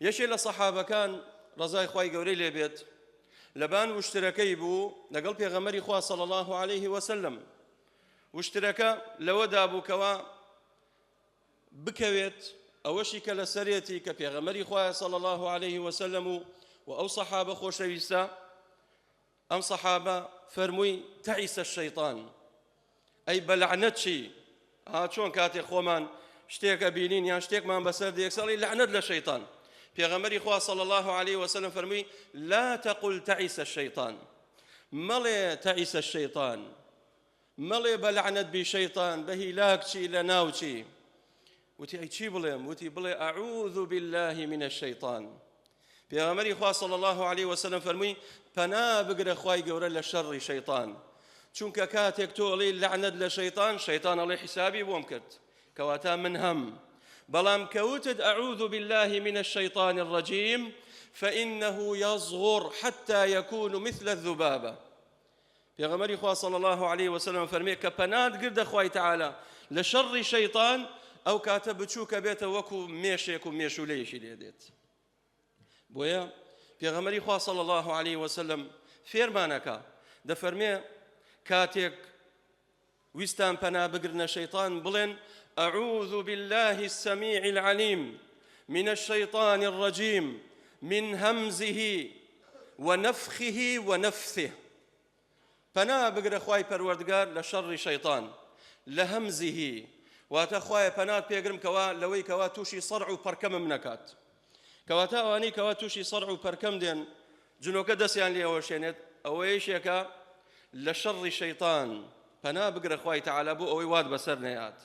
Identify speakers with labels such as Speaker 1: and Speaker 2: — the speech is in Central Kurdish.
Speaker 1: یەکێ لە سەحابەکان ڕەزای خوای گەورەی لێ بێت لەبان وشترەکەی بوو لەگەڵ پێغەمبەری خوا صلی الله علیه وسلم وشترەکە لەوەدا بوو کەوا بکەوێت ئەوەشی کە لەسەرێتی کە پێغەمبەری خوایە صلی الله علیه وسلم و و ئەو سەحابە خۆشەویستە ئەم سەحابە فەرمووی تعس الشیطان ئەی بە لەعنەت چی ها چۆن کاتێ خۆمان شتێک ئەبینین یان شتێکمان بەسەر دێ یەکسەر لەعنەت لە شەیطان پێغەمبەری خوا صلی الله علیه وسلم فەرمووی لا تقل تعس الشیطان مەڵێ تعس الشیطان مەڵێ بە لەعنەت بی شەیطان بە هیلاک چی لە ناو چی وتی ئەی چی بڵێم وتی بڵێ اعوذ بالله من الشیطان پێغەمبەری خوا صلی الله علیه وسلم فەرمووی پەنا بگرە خوای گەورە لە شەڕی شەیطان چونکە کاتێک تۆ ئەڵێی لەعنەت لە شەیطان شەیطان ئەڵێ حیسابی بۆم کرد کەواتە من هەم بەڵام کەوتت اعوذ بالله من الشیطان الرجیم فإنه يصغر حتى يكون مثل الذبابة پێغەمبەری خوا صلی اللە علیه وسلم فەرمێ کە پەنات گردە خوای تعالی لە شەڕی شەیطان ئەو کاتە بچووکە بێتە وەکو مێشێک و مێشولەیەکی لێ دێت بۆیە پێغەمبەری خوا صلی اللە علیه وسلم فێرمانەکە دەفەرمێ کاتێک ویستان پەنا بگرنە شەیطان بڵێن أعوذ بالله السميع العليم من الشيطان الرجيم من همزه ونفخه ونفثه پەنا بگرە خوای پەروەردگار لە شەڕی شەیطان لە همزه واتە خوایە پەنات پێگرم کەوا لەوەی کەوا تووشی سەرع و پەرکەمم نەکات کەواتە ئەوانەی کەوا تووشی سەرع و پەرکەم دێن جنۆکە دەستیان لێ ئەوەشێنێت ئەوە یەکێکە لە شەڕی شەیطان پەنا بگرە خوای تەعالا بۆ ئەوەی وات بەسەر نەیات.